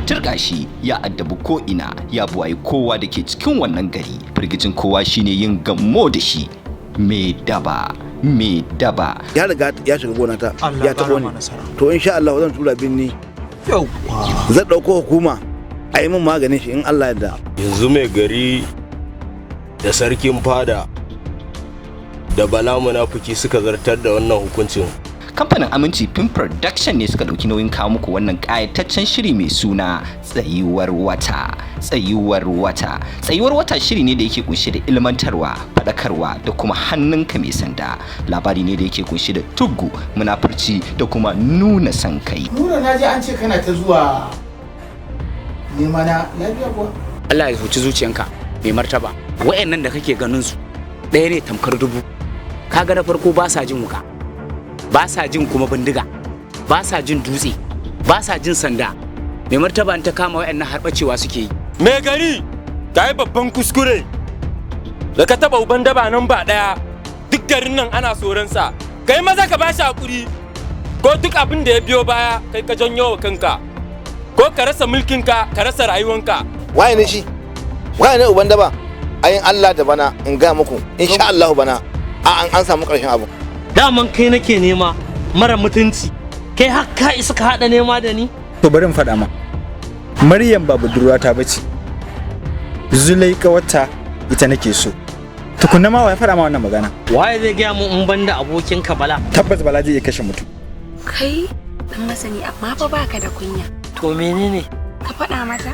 Turƙashi ya addabi ko'ina, ya buwayi kowa da ke cikin wannan gari. Firgicin kowa shine yin gammo da shi. Mai daba, mai daba. Ya riga ya shiga gona ta. Allah ya taɓo ƙara ni. ma nasara. To, insha Allah zan tura binni. Yauwa. Zan ɗauko hukuma a yi min maganin shi in Allah yarda. Yanzu mai gari da sarkin fada da Bala Munafiki suka zartar da wannan hukuncin. Kamfanin Aminci Film Production ne suka ɗauki nauyin kawo muku wannan ƙayataccen shiri mai suna Tsayuwar Wata. Tsayuwar Wata. Tsayuwar Wata shiri ne da yake kunshe da ilmantarwa, faɗakarwa da kuma hannunka mai sanda. Labari ne da yake kunshe da tuggu, munafurci da kuma nuna san kai. Nura, na ji an ce kana ta zuwa nema na, lafiya kuwa? Allah ya huci zuciyanka, mai martaba. Wayannan da kake ganin su, ɗaya ne tamkar dubu. Kaga na farko, ba sa jin wuka, ba sa jin kuma bindiga, ba sa jin dutse, ba sa jin sanda. Mai martaba, in ta kama wayannan, harbacewa suke yi. Mai gari, ka yi babban kuskure da ka taba uban daba nan ba daya. Duk garin nan ana tsoronsa. Kai maza ka bashi hakuri, ko duk abin da ya biyo baya kai ka janyo wa kanka, ko ka rasa mulkinka, ka rasa rayuwanka. Waye ne shi? Waye ne uban daba? Ayin Allah da bana in ga muku, insha Allah bana a an samu ƙarshen abu. Daman kai nake nema, mara mutunci. Kai har ka isa ka haɗa nema da ni? To, bari in faɗa ma. Maryam ba budurwata ba ce. Zulai ƙawarta ita nake so. Tukunna ma wa ya faɗa ma wannan magana? Waye zai gaya mu in banda abokinka Bala? Tabbas Bala zai iya kashe mutum. Kai dan masani, amma fa baka da kunya. To, menene? Ka faɗa mata?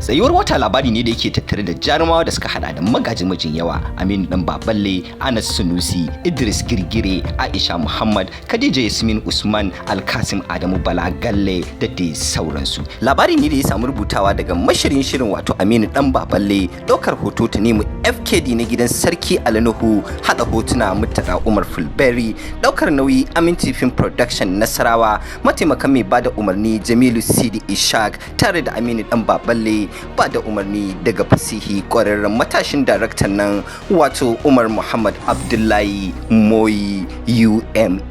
Tsayuwar Wata labari ne da yake tattare da jarumawa da suka hada da Magaji Mijin Yawa, Aminu Dan Baballe, Anas Sunusi, Idris Girgire, Aisha Muhammad, Khadija Yasmin Usman, Alkasim Adamu Bala Galle da dai sauransu. Labari ne da ya samu rubutawa daga mashirin shirin, wato Aminu Dan Baballe, ɗaukar hoto ta nemi FKD na gidan Sarki Alnuhu, haɗa hotuna Murtala Umar Fulberry, ɗaukar nauyi Aminci Film Production Nasarawa, mataimakan mai bada umarni Jamilu Sidi Ishaq tare da Aminu Dan Baballe, ba da umarni daga fasihi ƙwararren matashin daraktan nan, wato Umar Muhammad Abdullahi Moyi UMA.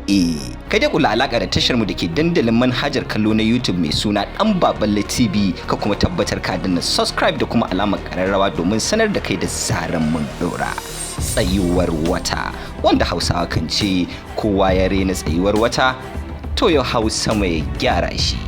Kai dai kula alaka da tashar mu da ke dandalin manhajar kallo na YouTube mai suna Dan Baballe TV, ka kuma tabbatar ka danna subscribe da kuma alamar kararrawa domin sanar da kai da zaran mun dora. Tsayuwar Wata, wanda Hausawa kan ce kowa ya rena tsayuwar wata, to ya hau sama ya gyara shi.